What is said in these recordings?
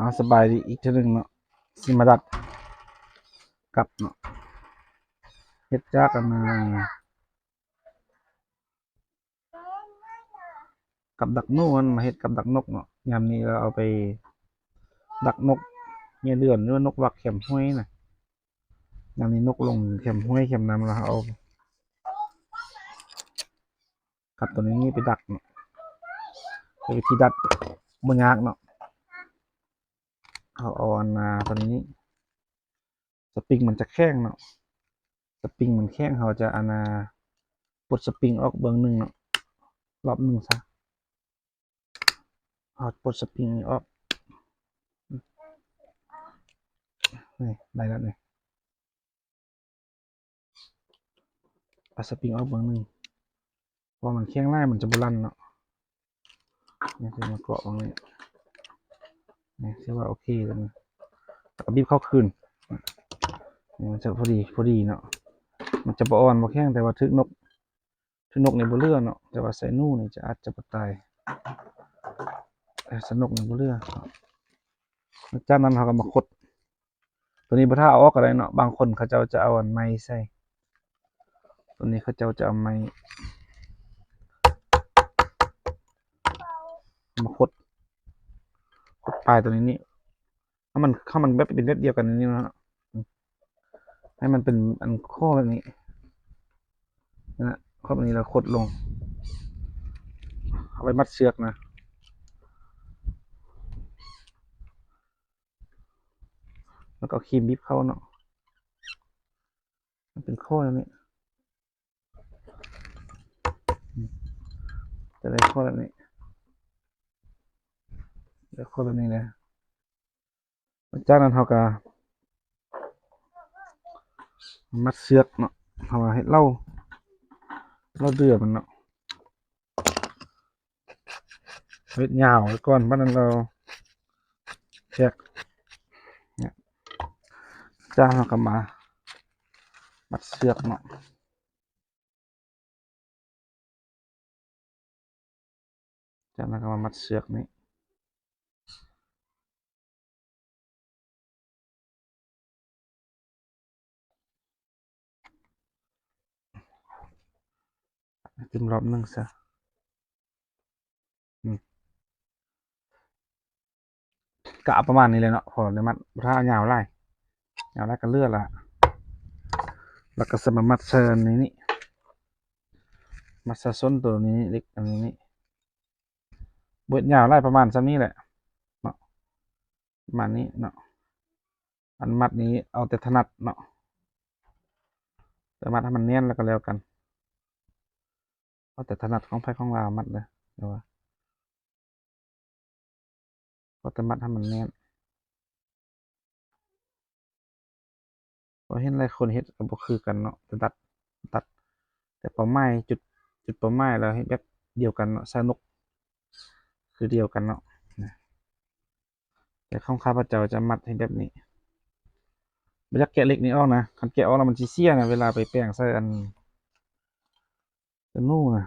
ເອົາ ສະບາຍດີອີກເທື່ອໜຶ່ງເນາະ ຊິມາດັດກັບເນາະ ເຮັດຈາກອັນນາ ກັບດັກໜູຫັ້ນ ມາເຮັດກັບດັກນົກເນາະ. ຍາມນີ້ລາວເອົາໄປດັກນົກເຫຍື່ອເດືອນ ຫຼືວ່ານົກວັກແຄມຫ້ວຍນະ. ຍາມນີ້ນົກລົງແຄມຫ້ວຍແຄມນ້ຳ ລາວເອົາກັບໂຕນີ້ໄປດັກເນາະ. ເປັນວິທີດັດບໍ່ຍາກເນາະ. ເຮົາເອົາອັນນາ ໂຕນີ້ ສະປຣິງມັນຈະແຂງເນາະ ສະປຣິງມັນແຂງ ເຮົາຈະອັນນາ ປົດສະປຣິງອອກເບື້ອງໜຶ່ງເນາະ ລອບໜຶ່ງຊະ. ເຮົາປົດສະປຣິງນີ້ອອກ ນີ້ ໄດ້ແລ້ວນີ້. ເອົາສະປຣິງອອກເບິ່ງໜຶ່ງ ເພາະວ່າມັນແຂງຫຼາຍມັນຈະບໍ່ລັ່ນເນາະ. ນີ້ຄືມາເກາະເບິ່ງນີ້ ນີ້ຖືວ່າໂອເຄແລ້ວນີ້ ແລ້ວກໍບີບເຂົ້າຄືນ. ນີ້ມັນຈະພໍດີ ພໍດີເນາະ ມັນຈະບໍ່ອ່ອນບໍ່ແຂງ ແຕ່ວ່າຖືກນົກ ຖືກນົກນີ້ບໍ່ເຫຼືອເນາະ ແຕ່ວ່າໃສ່ໜູນີ້ຈະ ອາດຈະບໍ່ຕາຍ ເອີ ໃສ່ນົກນີ້ບໍ່ເຫຼືອ. ຈາກນັ້ນເຮົາກໍມາຄົດ ໂຕນີ້ບໍ່ຖ້າເອົາອອກກໍໄດ້ເນາະ ບາງຄົນເຂົາເຈົ້າຈະເອົາອັນໄມ້ໃສ່ ໂຕນີ້ເຂົາເຈົ້າຈະເອົາໄມ້ມາຄົດ ຄົດປາຍໂຕນີ້ນີ້ ໃຫ້ມັນ ໃຫ້ມັນແບບເປັນແບບດຽວກັນນີ້ເນາະ ໃຫ້ມັນເປັນອັນຂໍ້ແບບນີ້ນະ ຂໍ້ແບບນີ້ແລ້ວຄົດລົງ ເອົາໄປມັດເຊືອກນະ. ແລ້ວກໍເອົາຄີມບີບເຂົ້າເນາະ ມັນເປັນຂໍ້ແບບນີ້ ຈະໄດ້ຂໍ້ແບບນີ້ ໄດ້ຂໍ້ແບບນີ້ແຫຼະ. ຈາກນັ້ນເຮົາກໍມັດເຊືອກເນາະ ເຮົາເຮັດເລົາ ເລົາເດືອມັນເນາະ. ເຮັດຍາວໄວ້ກ່ອນ ບາດນັ້ນລາວແທກ ຈາກນັ້ນເຮົາກໍມາມັດເຊືອກເນາະ ຈາກນັ້ນກໍມາມັດເຊືອກນີ້ ຕື່ມລອບໜຶ່ງຊະ. ອືມ ກະເອົາປະມານນີ້ແຫຼະເນາະ ພໍໄດ້ມັດ ບໍ່ຖ້າເອົາຍາວຫຼາຍ ຍາວຫຼາຍກໍເຫຼືອລະ. ແລ້ວກໍສາມາດມັດໃສ່ອັນນີ້ນີ້ ມັດໃສ່ສົ້ນໂຕນີ້ນີ້ ເຫຼັກອັນນີ້ນີ້ ບໍ່ເຮັດຍາວຫຼາຍ ປະມານສ່ຳນີ້ແຫຼະເນາະ ປະມານນີ້ເນາະ. ອັນມັດນີ້ເອົາແຕ່ຖະໜັດເນາະ ແຕ່ມັດໃຫ້ມັນແໜ້ນແລ້ວກໍແລ້ວກັນ ເອົາແຕ່ຖະໜັດຂອງໃຜຂອງລາວມັດເດີ ແຕ່ວ່າ ເອົາແຕ່ມັດໃຫ້ມັນແໜ້ນ. ເພາະເຫັນຫຼາຍຄົນເຮັດກໍບໍ່ຄືກັນເນາະ ແຕ່ຕັດ ຕັດແຕ່ເປົ້າໝາຍ ຈຸດ ຈຸດເປົ້າໝາຍ ແລ້ວເຮັດແບບດຽວກັນເນາະ ໃສ່ນົກຄືດຽວກັນເນາະ ແຕ່ຂອງຂ້າພະເຈົ້າຈະມັດໃຫ້ແບບນີ້ ບໍ່ຢາກແກະເຫຼັກນີ້ອອກນະ ຄັນແກະອອກແລ້ວມັນຊິເສຍນະ ເວລາໄປແປງໃສ່ອັນ ເປັນໜູນະ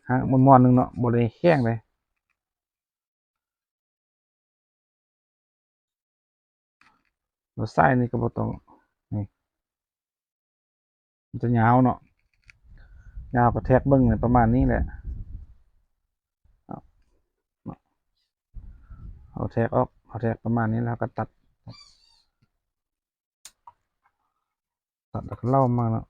ຫາກມ່ວນໆໜຶ່ງເນາະ ບໍ່ໄດ້ແຂງເດ້. ແລ້ວສາຍນີ້ກໍບໍ່ຕ້ອງ ນີ້ ມັນຈະຍາວເນາະ ຍາວກໍແທກເບິ່ງປະມານນີ້ແຫຼະ ເຮົາແທກອອກ ເຮົາແທກປະມານນີ້ແລ້ວເຮົາກໍຕັດ ຕັດແລ້ວກໍເລົ່າມາເນາະ.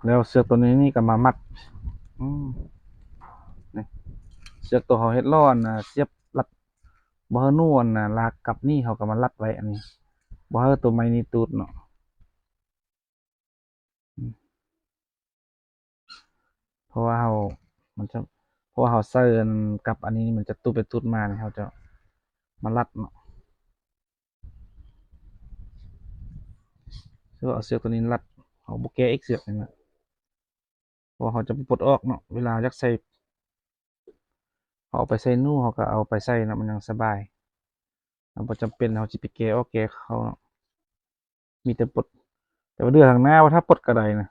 ແລ້ວເຊືອກໂຕນີ້ນີ້ກໍມາມັດ ອືມ ນີ້ ເຊືອກໂຕເຮົາເຮັດລໍ້ ອັນນະ ສຽບລັດ ບໍ່ໃຫ້ໜູ ອັນນະ ລາກກັບນີ້ ເຮົາກໍມາລັດໄວ້ ອັນນີ້ ບໍ່ໃຫ້ໂຕໄມ້ນີ້ຕູດເນາະ. ພາະວ່າເຮົາ ມັນຈະ ເພາະວ່າເຮົາໃສ່ອັນກັບອັນນີ້ ມັນຈະຕູດໄປຕູດມານີ້ ເຮົາຈະມາລັດເນາະ ຄືວ່າເອົາເຊືອກໂຕນີ້ລັດ ເຮົາບໍ່ແກະອີກເຊືອກນີ້ນະ ເພາະວ່າເຮົາຈະບໍ່ປົດອອກເນາະ ເວລາຢາກໃສ່ ເຮົາເອົາໄປໃສ່ໜູ ເຮົາກໍເອົາໄປໃສ່ເນາະ ມັນຍັງສະບາຍ ເຮົາບໍ່ຈຳເປັນເຮົາຊິໄປແກະອອກແກະເຂົ້າເນາະ ມີແຕ່ປົດ ແຕ່ວ່າເດືອທາງໜ້າວ່າຖ້າປົດກໍໄດ້ນະ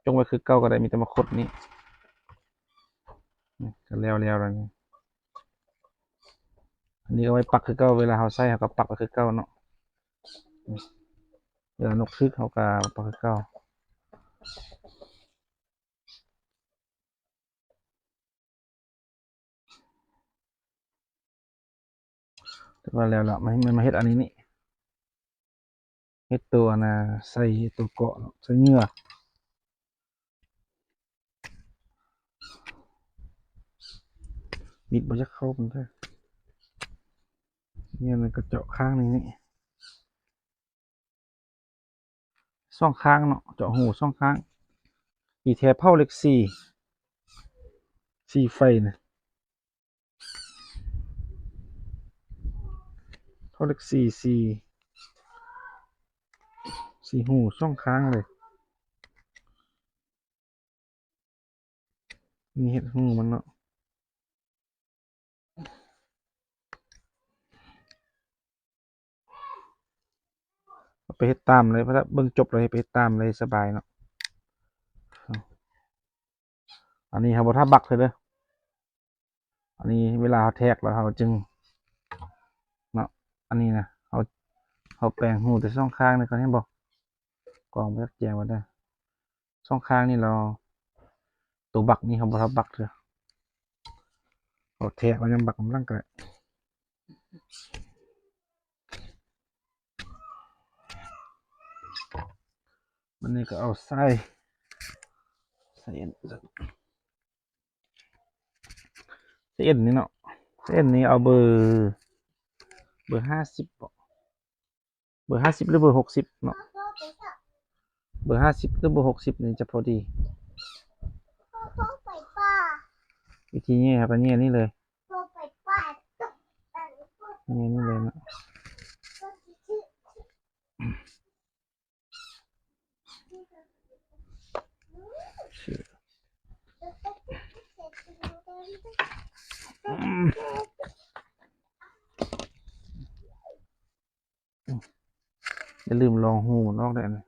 ຈົ່ງໄວ້ຄືເກົ່າກໍໄດ້ ມີແຕ່ມາຄົດນີ້ ນີ້ກໍແລ້ວໆແລ້ວນີ້ ອັນນີ້ກໍໄວ້ປັກຄືເກົ່າ ເວລາເຮົາໃສ່ເຮົາກໍປັກໄວ້ຄືເກົ່າເນາະ ເວລານົກຖືກເຮົາກໍປັກຄືເກົ່າ. ຖືວ່າແລ້ວລະ ມາ ມາເຮັດອັນນີ້ນີ້ ເຮັດໂຕອັນນ່າ ໃສ່ໂຕເກາະ ໃສ່ເຫຍື່ອ ບິດບໍ່ຢາກເຂົ້າປານໃດ ເຫຍື່ອມັນກະເຈາະຂ້າງນີ້ນີ້. ສອງຂ້າງເນາະ ເຈາະຮູສອງຂ້າງ ອີແທ້ເຜົາເຫຼັກສີ່ ສີ່ໄຟນະ ເຜົາເຫຼັກສີ່ ສີ່ ສີ່ຮູສອງຂ້າງເລີຍ. ນີ້ເຮັດຮູມັນເນາະ ເອົາໄປເຮັດຕາມເລີຍ ເບິ່ງຈົບແລ້ວເຮັດ ໄປເຮັດຕາມເລີຍ ສະບາຍເນາະ. ອັນນີ້ເຮົາບໍ່ທາບັກເທື່ອເດີ ອັນນີ້ເວລາເຮົາແທກແລ້ວເຮົາຈຶ່ງເນາະ ອັນນີ້ນະ ເຮົາ ເຮົາແປງຮູແຕ່ສອງຂ້າງນີ້ກ່ອນ ເຫັນບໍ່ ກ້ອງບໍ່ຈັກແຈງວ່າເດີ ສອງຂ້າງນີ້ລາວ ໂຕບັກນີ້ເຮົາບໍ່ທັນບັກເທື່ອ ເຮົາແທກແລ້ວຍັງບັກນຳຫຼັງກໍໄດ້. ບັດນີ້ກໍເອົາສາຍ ສາຍເອັນ ສາຍເອັນນີ້ເນາະ ສາຍເອັນນີ້ເອົາເບີ ເບີຫ້າສິບບໍ ເບີຫ້າສິບ ຫຼື ເບີຫົກສິບເນາະ ເບີຫ້າສິບ ຫຼື ເບີຫົກສິບນີ້ຈະພໍດີ. ວິທີແຍ່ເຮົາກໍແຍ່ນີ້ເລີຍ ແຍ່ນີ້ເລີຍເນາະ. ຢ່າລືມລອງຮູມັນອອກເດີ ອັນນີ້.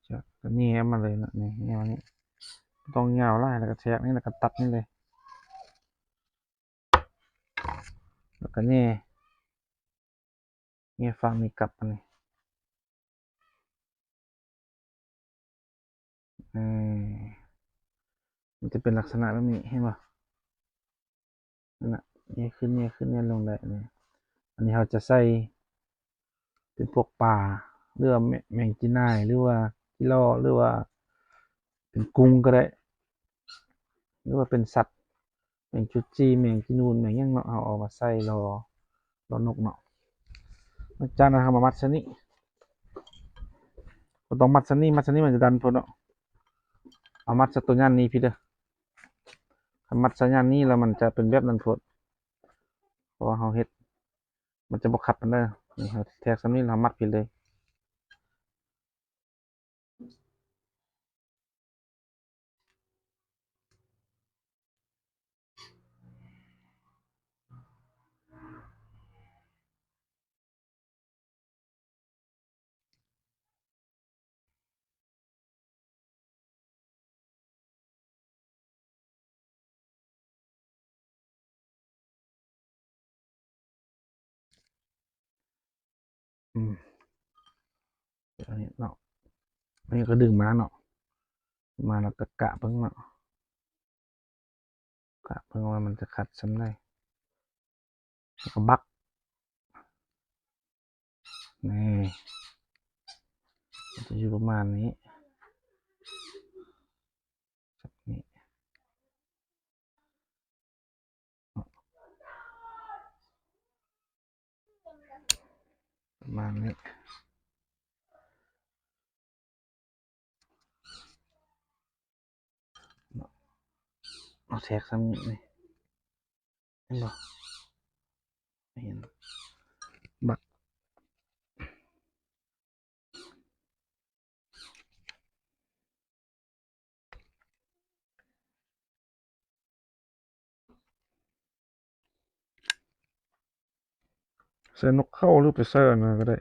ຈະແນມມາເລີຍເນາະ ນີ້ ແນມມານີ້ ບໍ່ຕ້ອງຍາວຫຼາຍ ແລ້ວກໍແທກນີ້ ແລ້ວກໍຕັດນີ້ເລີຍ ແລ້ວກໍແຍ່ ແຍ່ຝັ່ງນີ້ກັບອັນນີ້ ເອີ ມັນຈະເປັນລັກສະນະແບບນີ້ ເຫັນບໍ່? ນັ້ນນະ ແຍ່ຂຶ້ນ ແຍ່ຂຶ້ນ ແຍ່ລົງໄດ້ນີ້. ອັນນີ້ເຮົາຈະໃສ່ເປັນພວກປາ ຫຼືວ່າແມງ ແມງຈີນາຍ ຫຼືວ່າຈີລໍ ຫຼືວ່າເປັນກຸ້ງກໍໄດ້ ຫຼືວ່າເປັນສັດ ແມງຈູຈີ່ ແມງຈີນູນ ແມງຫຍັງເນາະ ເຮົາເອົາມາໃສ່ລໍ ລໍນົກເນາະ. ຫຼັງຈາກນັ້ນເຮົາມາມັດໃສ່ນີ້ ບໍ່ຕ້ອງມັດໃສ່ນີ້ ມັດໃສ່ນີ້ມັນຈະດັນໂພດເນາະ. ເອົາມັດໃສ່ຕົວຍານນີ້ພີ້ເດີ ຄັນມັດໃສ່ຍານນີ້ແລ້ວມັນຈະເປັນແບບນັ້ນໂພດ ເພາະວ່າເຮົາເຮັດ ມັນຈະບໍ່ຂັດປານໃດ. ນີ້ເຮົາແທກສ່ຳນີ້ແລ້ວເຮົາມັດພີ້ເລີຍ. ອືມ ອັນນີ້ເນາະ ອັນນີ້ກໍດຶງມາເນາະ ມາແລ້ວກໍກະເບິ່ງເນາະ ກະເບິ່ງວ່າມັນຈະຂັດສ່ຳໃດ ແລ້ວກໍບັກ ນີ້ ມັນຈະຢູ່ປະມານນີ້ ແບບນີ້ ປະມານນີ້ ເອົາແທກສ່ຳນີ້ ເຫັນບໍ່? ເຫັນບັກ ໃສ່ນົກເຂົາ ຫຼືໄປໃສ່ອັນນັ້ນກໍໄດ້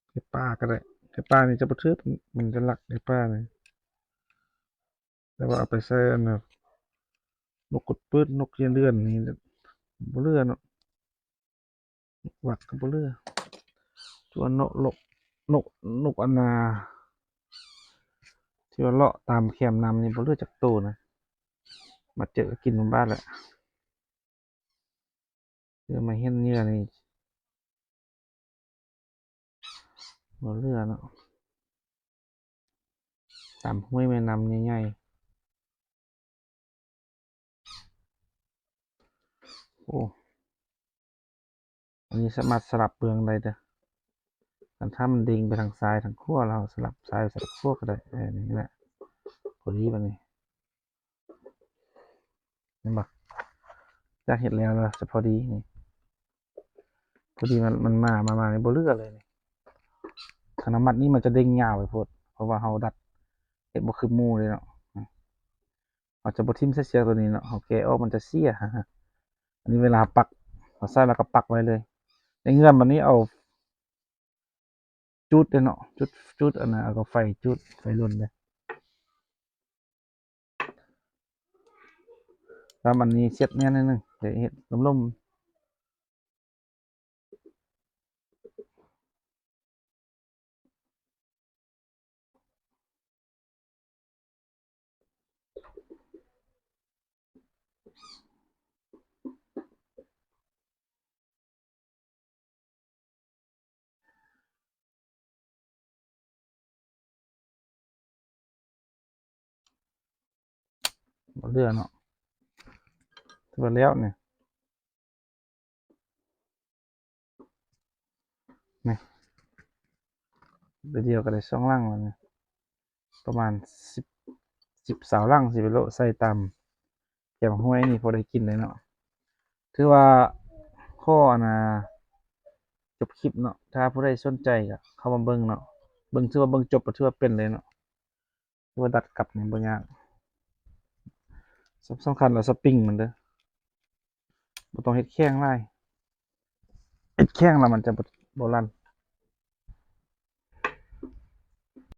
ໃສ່ປາກໍໄດ້ ໃສ່ປານີ້ຈະບໍ່ຖືກ ມັນຈະລັກໃນປ່ານີ້ ແຕ່ວ່າເອົາໄປໃສ່ອັນນັ້ນ ນົກກົດປືດ ນົກເຫຍື່ອນນີ້ ບໍ່ເຫຼືອເນາະ. ວັດກໍບໍ່ເຫຼືອ ສ່ວນນົກ ນົກ ນົກ ນົກອັນນ່າ ທີ່ວ່າເລາະຕາມແຄມນ້ຳນີ້ບໍ່ເຫຼືອຈັກໂຕນະ ມາເຈີກໍກິນໝົດບ້ານແຫຼະ ເຫຼືອມາເຫັນເຫຍື່ອນີ້ ບໍ່ເຫຼືອເນາະ ຕາມຫ້ວຍແມ່ນ້ຳໃຫຍ່ໆ ໂອ້ ອັນນີ້ສາມາດສະຫຼັບເບື້ອງໄດ້ເດີ ຄັນຖ້າມັນເດັງໄປທາງຊ້າຍທາງຂວາ ແລ້ວເຮົາສະຫຼັບຊ້າຍສະຫຼັບຂວາກໍໄດ້ ເອີ ນີ້ແຫຼະ ພໍດີບັດນີ້ ເຫັນບໍ່? ຢາກເຮັດແລ້ວລະ ຈະພໍດີນີ້ ພໍດີມັນ ມັນມາ ມາ ມານີ້ບໍ່ເຫຼືອເລີຍນີ້ ຄັນເຮົາມັດນີ້ມັນຈະເດັ່ງຍາວໄປໂພດ ເພາະວ່າເຮົາດັດເຮັດບໍ່ຄືໝູ່ເດ້ເນາະ ເຮົາຈະບໍ່ຖິ້ມໃສ່ເຊືອກໂຕນີ້ເນາະ ເຮົາແກະອອກມັນຈະເສຍ ອັນນີ້ເວລາປັກ ເຮົາໃສ່ແລ້ວກໍປັກໄວ້ເລີຍ ໃນເຫຍື່ອບັດນີ້ເອົາ ຈູດເດ້ເນາະ ຈູດ ຈູດອັນນັ້ນ ເອົາກໍໄຟຈູດ ໄຟລົນເດ້ ແລ້ວມັນນີ້ເຊັດແໜ້ນໜ້ອຍໜຶ່ງ ເຮັດລົມໆ ບໍ່ເຫຼືອເນາະ ຖືວ່າແລ້ວນີ້ ນີ້ ດຽວກໍໄດ້ສອງຫຼັງແລ້ວນີ້ ປະມານສິບ ສິບຊາວຫຼັງ ຊິໄປໂລະໃສ່ຕາມແຄມຫ້ວຍນີ້ ພໍໄດ້ກິນເລີຍເນາະ ຖືວ່າຂໍອັນນ່າ ຈົບຄລິບເນາະ ຖ້າຜູ້ໃດສົນໃຈກໍເຂົ້າມາເບິ່ງເນາະ ເບິ່ງ ຖືວ່າເບິ່ງຈົບກໍຖືວ່າເປັນເລີຍເນາະ ຫຼືວ່າດັດກັບນີ້ບໍ່ຍາກ ສຳ ສຳຄັນລະສະປຣິງມັນເດີ ບໍ່ຕ້ອງເຮັດແຂງຫຼາຍ ເຮັດແຂງລະມັນຈະບໍ່ ບໍ່ລັ່ນ